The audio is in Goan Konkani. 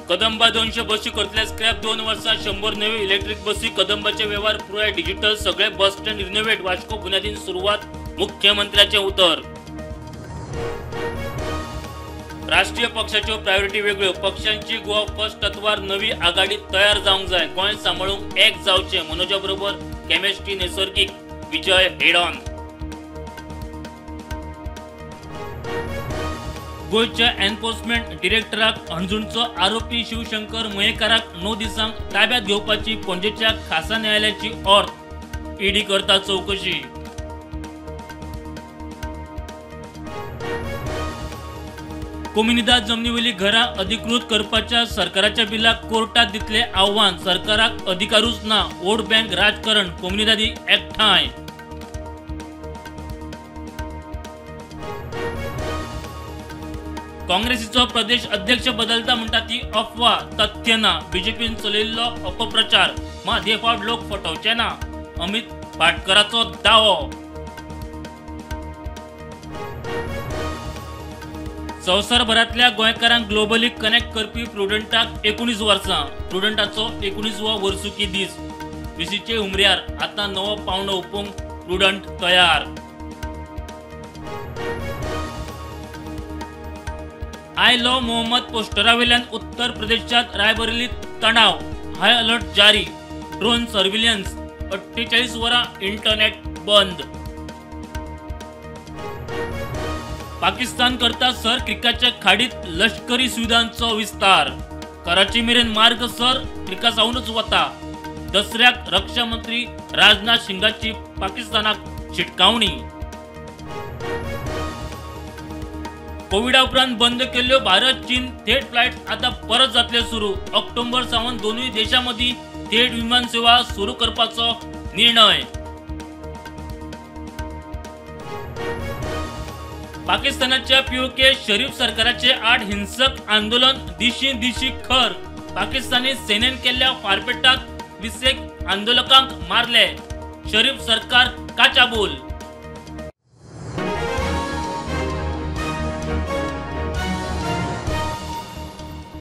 कदंबा 200 बसी करतले स्क्रॅप 2 वर्सां 100 नव्यो इलेक्ट्रीक बसी. कदंबाचे व्यवहार पुराय डिजिटल. सगळे बस स्टँड रिनोव्हेट. वास्को बुन्यादीन सुरवात. मुख्यमंत्र्याचे उतर. राष्ट्रीय पक्षाच्यो प्रायोरिटी वेगळ्यो. पक्षांची गोवा फर्स्ट तत्वार नवी आघाडी तयार जावंक जाय. गोंय सांबाळूंक एक जावचें. मनोजा बरोबर केमिस्ट्री नैसर्गीक. विजय हेडॉन. गोंयच्या एनफोर्समेंट डिरेक्टराक हणजूणचो आरोपी शिवशंकर मयेकाराक 9 दिसांक ताब्यात घेवपाची पणजेच्या खासा न्यायालयाची ऑर्द. ईडी करता चवकशी. कोमुनिदाद जमनीवेली घरां अधिकृत करपाच्या सरकाराच्या बिलाक कोर्टात दितले आव्हान. सरकाराक अधिकारूच ना. वोट बँक राजकारण. कोमुनिदादी एकठांय. काँग्रेसीचो प्रदेश अध्यक्ष बदलता म्हणटा ती अफवा, तथ्य ना. बीजेपीन चलयिल्लो अपप्रचार. मात हे फावट लोक फटोवचे ना. अमित पाटकराचो दावो. संवसारभरांतल्या गोंयकारांक ग्लोबली कनेक्ट करपी प्रुडंटाक 19 वर्सां. प्रुडंटाचो 19वो वर्सुकी दीस. 20चे उमऱ्यार आतां नवो पावंडो हुपूंक प्रुडंट तयार. I love Mohammad पोस्टरावेल्यान उत्तर प्रदेशात रायबरेलीत तणाव. हाय अलर्ट जारी. Drone surveillance. 48 वरां इंटरनेट बंद. पाकिस्तान करता सर क्रिकाच्या खाडीत लष्करी सुविधांचो विस्तार. कराची मेरेन मार्ग सर क्रिका सावनूच वता. दसऱ्याक रक्षा मंत्री राजनाथ सिंगाची पाकिस्तानाक शिटकावणी. कोविडा उपरांत बंद केल्ल्यो भारत चीन थेट फ्लायट आतां परत जातले सुरू. ऑक्टोबर सावन दोनूय देशां मदीं थेट विमान सेवा सुरू करपाचो निर्णय. पाकिस्तानाच्या पीओके शरीफ सरकाराचे आड हिंसक आंदोलन दिशी दिशी खर. पाकिस्तानी सेनेन केल्ल्या फारपेटाक 20 आंदोलकांक मारले. शरीफ सरकार काचाबूल.